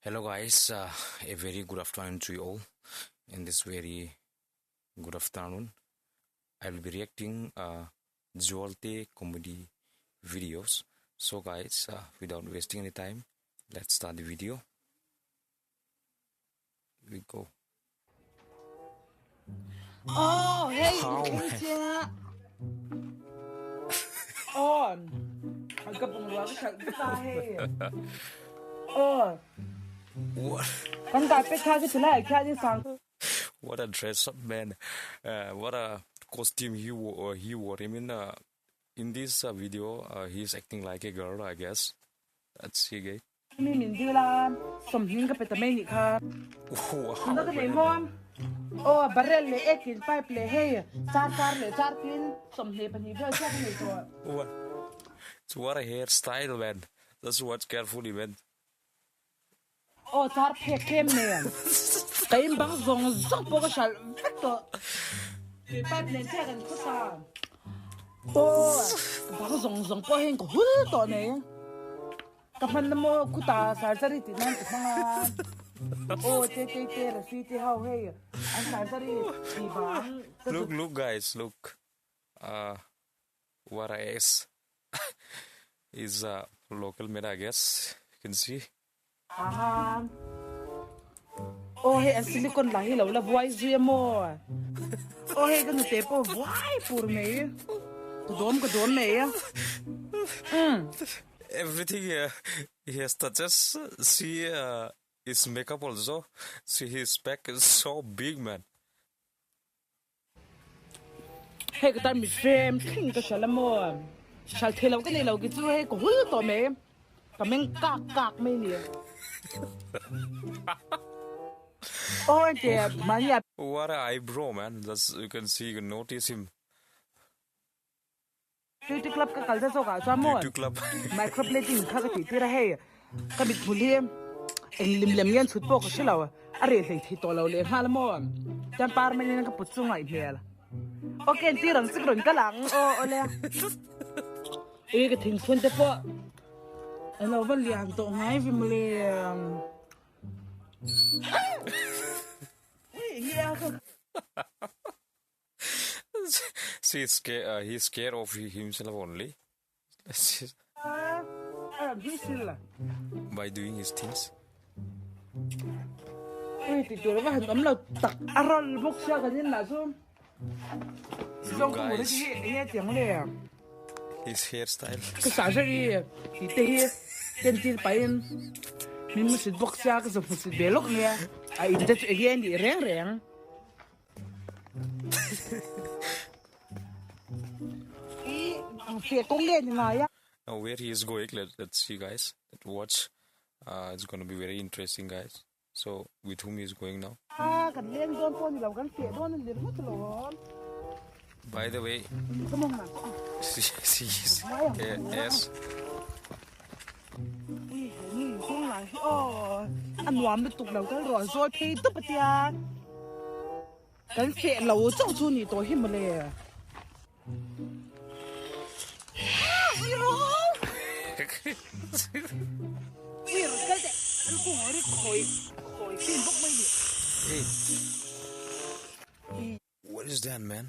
Hello guys, uh, a very good afternoon to you all. In this very good afternoon, I will be reacting uh, Zualte comedy videos. So guys, uh, without wasting any time, let's start the video. We go. Oh, hey, How, man? On. Ka bungrua ka hralh vek a hei. Aw. What? Kan kai pek kha ka ti lai khian in sang. What a dress up man. Uh, what a costume he wore, uh, he wore. I mean, uh, in this uh, video, uh, he's acting like a girl, I guess. Let's see, guys. Mi min dil a, sawmhning ka pe ta mai nih kha. Tuna ka nei maw? Aw, barrel leh ekin pipe leh hei char char leh char tin 22 vel chiah ka nei tawh. What? What a hair style man. Just watch carefully man. Aw, char phek tlem nen. Ka in bang zawng zawng pawh ka hralh vek tawh. Pipe nen chiah kan khawsa. Aw, ka bang zawng zawng pawh heng ka hul tawh nei. Ka hman na maw khuta surgery tih nan ka hmang a. Aw te te te Rafi te ho hei an surgery tih vang ka Look look guys look uh what a ass is a local man I guess you can see. Aha Aw hei an silicon lah hi lo la vuai zui a maw. Aw hei ka nute pawh vuai pur mai. Ka dawm ka dawm mai a. Umm. Everything he has touches see his makeup also see his back is so big man. Hei ka tan mit frem thleng ka hral a maw? Hral thei lo ka nei lo ki chu hei ka hul tawh mai. Ka meng kak kak mai ni. Aw ente mahni a. What a eyebrow man just you can see you can notice him. Beauty club ka kal ta zawk ah chuan maw microblading kha ka tih tir a hei ka mit hmul hi eng lim lem nge an chhut pawh ka hre lo a reh hlei thei tawh lo leh nghal a maw chuan permanent in ka put chu ngaih hmel ok an tir ang chu ka rawn kal ang aw awle ui ka thingphun te pawh a lo va lian tawh ngai ve mawle ui enge a ka. See, it's scared, uh, he's scared of himself only. By doing his things. Ui ti tur va han awm lo tak a rawl bawk sia kan in lah chu. Look guys. His hairstyle. Ka sa zari ti te hi ten til pain min musit bawk sia ka zu musit ve lawk nia a in te chu enge a nih reng reng. Now where he is going, let, let's see guys. Let watch. Uh, it's gonna be very interesting guys. So with whom he is going now? By the way, see, see, see yes. A nuam lutuk lo kal ruah zawi phei dup a tia kan feh lo chauh chu nih tawh hi mawle. What is that man?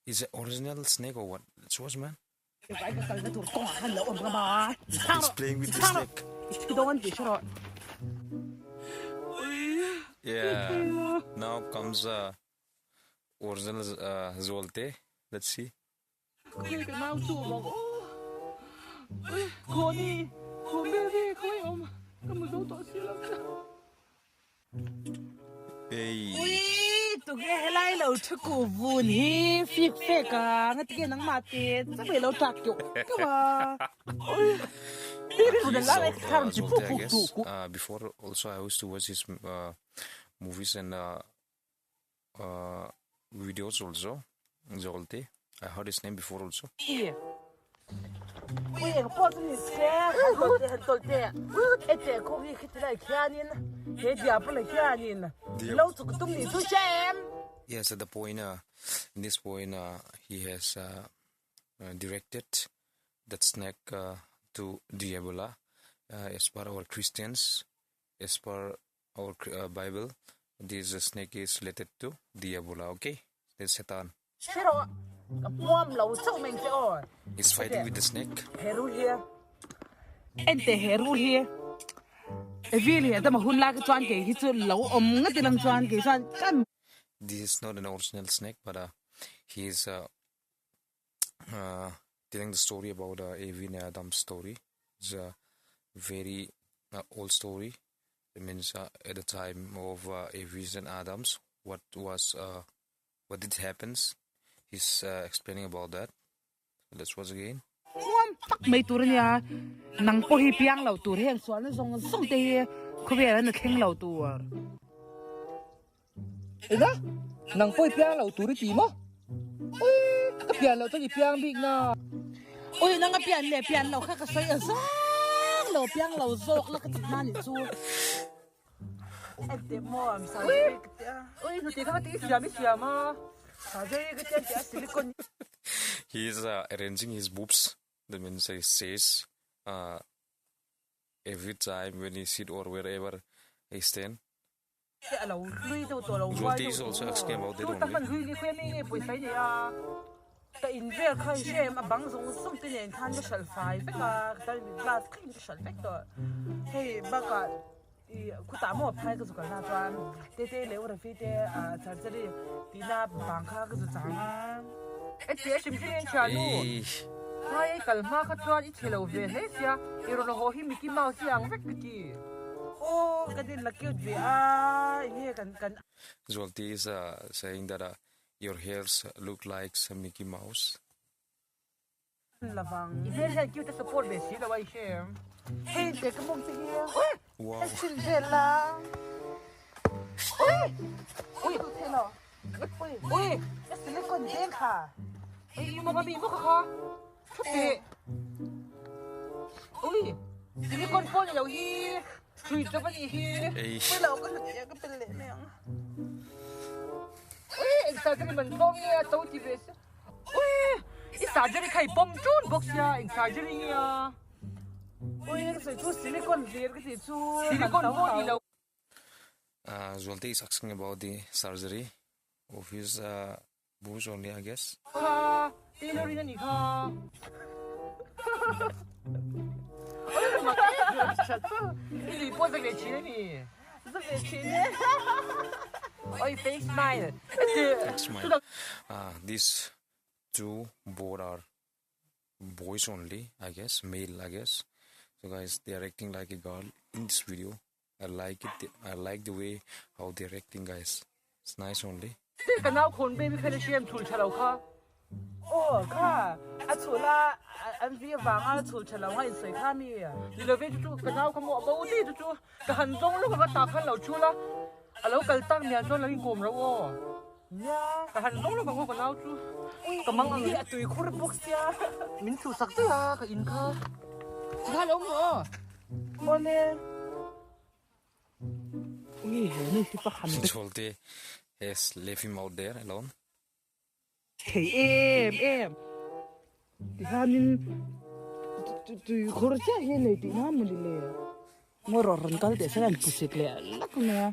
Is it original snake or what? It's what man? He's playing with the snake. Yeah. Now comes uh, original uh, Zolte. Let's see. Ui tunge helai lo thu ku vun hi fik fek a nga ti nang ma te chabe lo tak keuh keuh a ui Uh, before also I used to watch his uh, movies and uh, uh, videos also. Zolte. I heard his name before also. Ui eng pawh chu ni se han tawlh teh han tawlh teh e che khawk hi khiti lai khianin he diabla hianin lo chuk tum nih chu hre em. Yes, at the point, uh, in this point, uh, he has uh, uh, directed that snake uh, to Diabola uh, as per our Christians. As per our uh, Bible, this snake is related to Diabola, okay? The Satan. He's fighting with the snake. Ente he rul hi Evi leh Adama hun lai kha chuan kei hi chu lo awm ngati lang chuan kei chuan kan This is not an original snake but uh, he is uh, uh, telling the story about uh, Evi and Adam's story. It's a very uh, old story. It means uh, at the time of uh, Evi's and Adam's, what was uh, what did happens. He's uh, explaining about that. Let's watch again. Huam tak mai tur ania, nang pawh hi piang lo tur heng sualna zawng zawng te hi khawvel an a thleng lo tur. Eng a? Nang pawh i piang lo tur i ti maw? Ui, ka pian loh chuan i piang bik na. Ui, nang a pian leh pian loh kha ka sawi a zang lo, piang lo zawk la ka ti hma nih chu. He is uh, arranging his boobs. That means he says uh, every time when he sit or wherever he stand. Jyoti is also asking about that only. Ka in vel kha i hre em a bang zawng zawng te nen khan ka hralh fai vek a ka tan glass thlengin ka hralh vek tawh hei bakah ih khutah maw phai ka zu kalna chuan tete leh u Rafi te ah surgery tihna bang kha ka zu chang a. Heti a hrim hrim in thian u phai ei kal hma kha chuan i chhe lo ve hle sia i rawn haw hi Mickey Mouse hi ang vek ka ti. Aw ka din la cute ve a enge kan kan. Zualti is saying that Your hairs look like some Mickey Mouse. Lovang. I hmel hian cute a support ve si lo a i hre em? Hei te ka mawng te hi Wow. a sin vel la. Ui! Ui! Tu thei lo. Ui! Ui! A silicon deng kha. Ui i mawng a mi maw kha kha. Thu teh. Ui! Silicon pawh ni lo hi. Hrui chawp a nih hi. Ei. Ui lo ka hlut leh ka pel leh mai ang. Ui eng surgery man tlawm nge a to ti ve se. Ui i surgery kha i pawm ṭun bawk sia eng surgery nge a. Ui ka sawi chu silicon hlir ka tih chu. Silicon pawh ni lo. Zualte is asking about the surgery of his uh, boobs only I guess. Kha tailoring a nih kha. I lui pawh zak ve thin a ni. Zak ve thin e. Oi fake smile. Fake smile. Ah these two both are boys only I guess male I guess. So guys they are acting like a girl in this video. I like it I like the way how they are acting guys it's nice only. Ka nau khawn baby kha na hriam chul tha lo kha. Aw kha a chul a an vi avanga chul tha lo nga in sawi kha mi. Ni lo ve chu chu ka nau kha maw a bo ti chu chu ka han zawng lawk a ka ta khan lo chul a a lo kal tak mial chuan lo in kawm ro aw. Nia. Ka han zawng lawk ang aw ka nau chu ka mang ang. Ui a tui khur bawk sia. Min chhuh sak daih a ka in kha. Tikha lo maw aw. Awle. Ui he nu hi pakhat vek. Zualte has left him out there alone. Thei em em. Tihianin tui khur chiah hi nei tihna mawni le. Ngaw rawh rawn kal teh se an pusit leh lak mai a.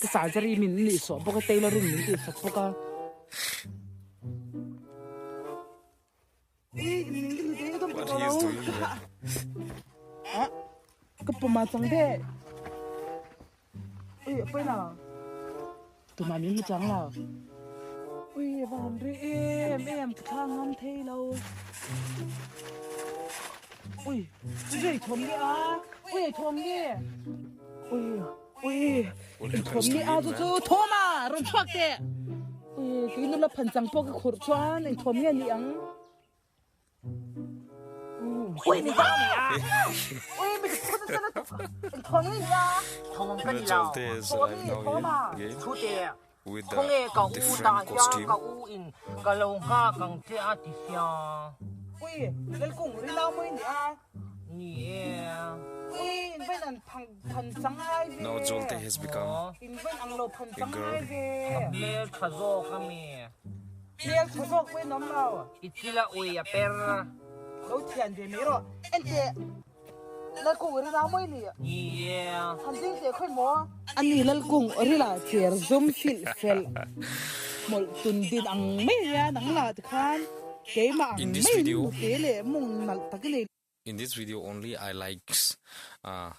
Ka surgery min nih sawh bawk a tailoring min tih sak bawk a. What he is doing here. Ka puma chang de. Ui poi na. Tuma min mu chang lo. Ui van ri em em ka thla ngam thei lo. Ui ui thom ni a. Ui thom ni. Ui ui thom ni a chu chu thoma ron chuak te. Ui tui nula phan chang pawh ka khurh chuan eng thawm nge ni ang. Ui mi ta ni a. Ui mi ka ta na eng thawm nge ni a. Thawm ka ni lo. Thawm ni thawm a. Thu te. With Khaw nge the ka u different ta hian costume. ka u in ka lo nghak ang che a ti sia. Ui Lalkung ri lau mai ni a. Ni e. Ui in vain an phang phan chang ai ve. Now Jolte has become In vain ang lo phan a chang girl. ai ve. Ka hmel tha zawk a mi. Hmel tha zawk pawhin awm lo. I chil a ui a per. Lo thian ve mai rawh. Enteh. Lalkung rila mawi ni. Han ding teh khawi maw? Ani Lalkung rila cher zum hrilh fel mawlh tun din ang mai ania nang lah tikhan keimah ang In this maiin video nute leh mawng nalh tak i nei. In this video only I likes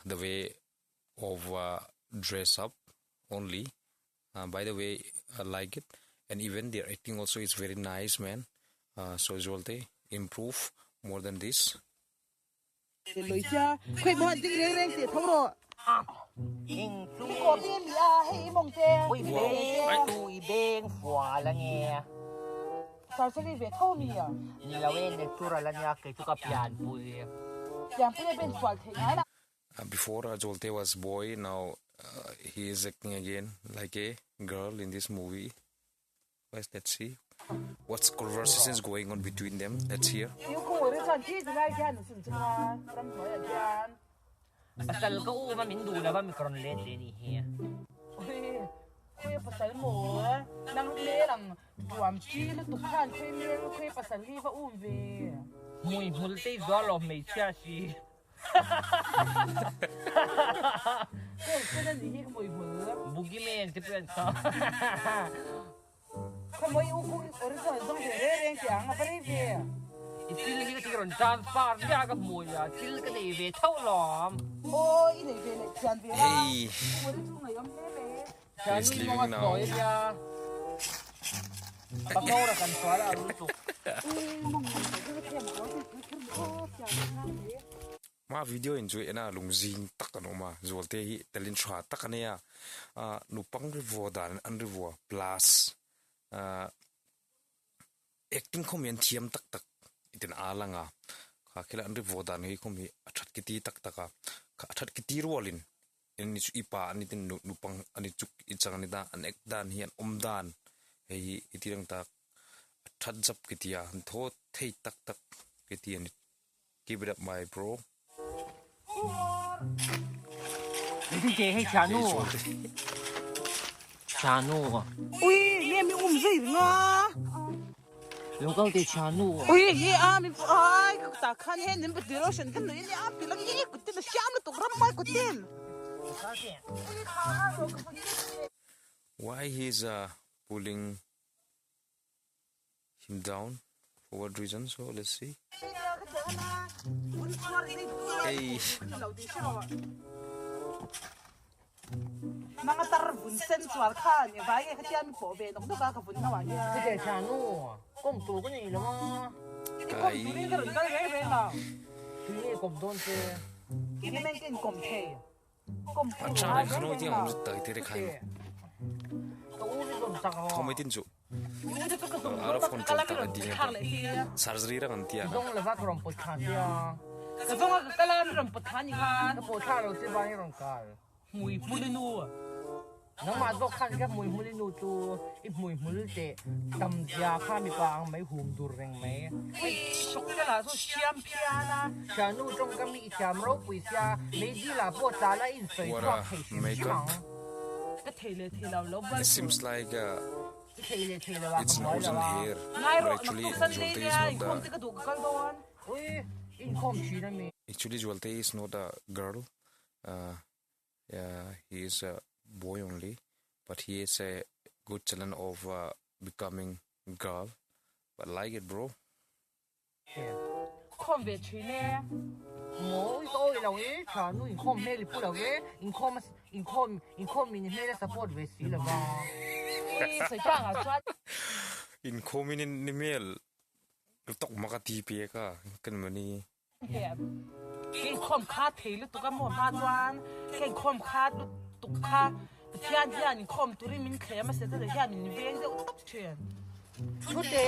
the way of dress up only by the way I like it and even their acting also is very nice man so Zualte improve more than this. Loi sia khawi maw an ding reng reng teh tho rawh. Mi kawpi a mi a hei i mawng te. I beng fual a nge. Surgery ve tho mi a. Ni lo e natural a nia kei chu ka pianpui. Pianpui a ben fual theih ngai la. Before Jolte was boy now he is acting again like a girl in this movie guys let's see what's conversation is going on between them let's hear. Pasal ka um a min duh lo va mi ka rawn let leh nih hi. Khawi pasal maw nang hmel ang tuam chi lutuk khan khawi hmel khawi pasal hi va um ve. Hmui hmul te i zuar lo hmeichhia si. Boogie man te pawh an sa. I thil hi ka ti rawn transfer viah ka hmu a, thil ka nei ve thauh lawm. Hey, he is leaving now. Pakora kan sual a lutuk. Ma video in chu ena lungzing tak an awm a, Zualte hi telin tha tak a nia, nupang ri vua dan an ri vua plus acting khawm hi an thiam tak tak itin a lang a, kha khela an ri vua dan hi khawm hi a that ki ti tak tak a, a that ki ti rualin Eng ni chu i pa an ni ten nupang an ni chuk i chang an ni ta an ek dan hi an awm dan hei hi i ti reng tak a that zap ki ti a an thaw thei tak tak ki ti a ni keep it up my bro. Hei thianu thianu. Ui nge mi um zui ringa. Lo kal teh thianu. Ui nge a mi ai ka ta khan he nin bati roshan kan nui ni a pilang nge kutin a siam lutuk ram mai kutin. Why he is pulling him down for what reason so let's see. Hey. Nang a tar vun sen chuar kha ni vai nge khatia mi pawh ve nawk nawk a ka vun nauah hian. Chuteh tha nu, kawm tur ka nei lo a. I kawm turin ka rawn kal reng reng a. Tui nge kawm dawn che? I ni meng in kawm thei. Kawm tur a ngai reng reng lo. Chuteh, ka u mi kawm sak rawh. Out of control tak a ding a surgery rang an tia. Zawng lova ka rawn pawt thla sia. Ka zawng a ka kal a mi rawn pawt thla ni khan. Ka pawt thla lo che vangin rawn kal. Hmui hmul i nu. Nangmah zawk khan ka hmui hmul i nu chu i hmui hmul teh tam zia kha mipa ang mai hum dur reng mai. Ui chawk te lah chu siam phian a. Thiannu tawngkam hi i thiam ropui sia, meidil ah pawh tla la in sawi chhuak thei hrim hrim ang. Ka thei leh thei lo lo It seems like I thei leh thei lo ah it's ka an buai lo original a. hair Ngai but rawh actually naktuk Sunday Zualte is nia not inkhawm the te ka duh ka kal dawn. Ui inkhawm thin a mi. Actually Zualte is not a girl yeah he is a boy only but he is a good challenge of becoming girl but like it bro. Khawm ve thin e. Mawi ka awih lo e, tha nu inkhawm hmel i pu lo e, inkhawm inkhawm inkhawm in hmel a support ve si lo va. Ui sawi tang ah chuan. Inkhawm in ni hmel tawk mak a ti pek a kan mani. Inkhawm kha thei lutuk a maw hma chuan ka inkhawm kha lutuk kha Pathian hian inkhawm turin min thlem a Setana hian min veng deuh tawp thin. Thute.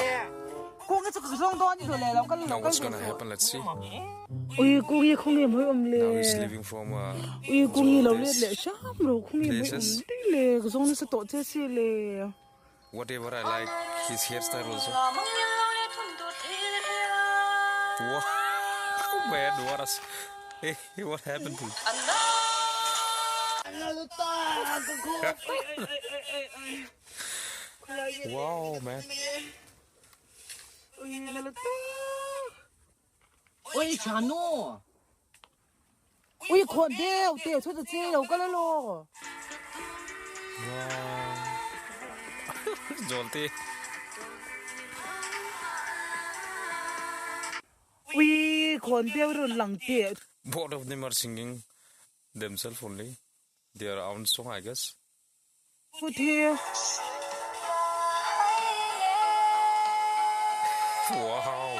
Kung hi chu ka zawng dawn i duh leh lo kal lo Now kal what's ve gonna suh. happen let's see. Ui kung hi khawnge mawi awm le. Now he's leaving from uh, Ui kung hi lo let Zoltes leh hram ro khawnge mawi awm places. daih le ka zawng nasa tawh che si le. Whatever I like his hairstyle also. Wow man what a hey what happened to Wow man. Oi Chanu. Ui khawn deuh teh chu ta che lo kal alaw. Wow. Zawlte. Ui khawn deuh rawn lang teh. Both of them are singing themselves only their own song I guess. Pu Thi. Wow.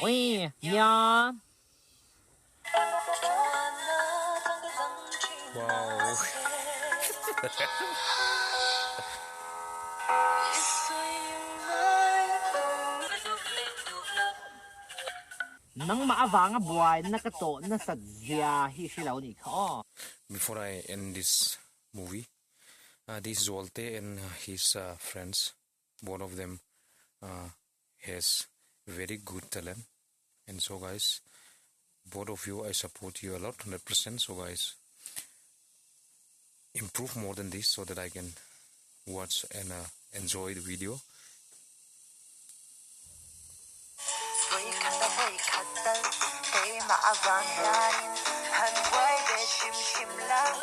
Ui, nia. Wow. Nangmah avanga buaina ka tawh nasat zia hi hre lo nih kha aw. Before I end this movie, uh, this Zualte and his uh, friends, both of them uh, has very good talent. And so guys, both of you, I support you a lot, 100%. So guys, improve more than this so that I can watch and uh, enjoy the video.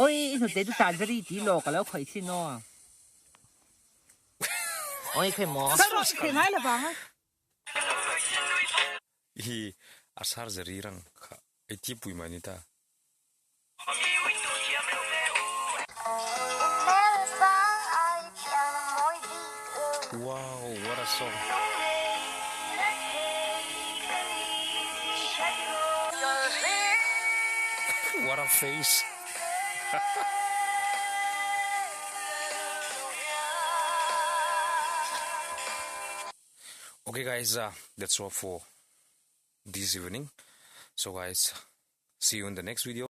Oi, i hnute chu surgery ti law ka lo khawih thin aw. Oi, khawi maw? Ka rawn khawih ngai lo vang a. Hi a surgery rang kha ei ti pui mai ni ta. Wow, what a song. What a face. Okay guys, uh, that's all for this evening. So guys, see you in the next video.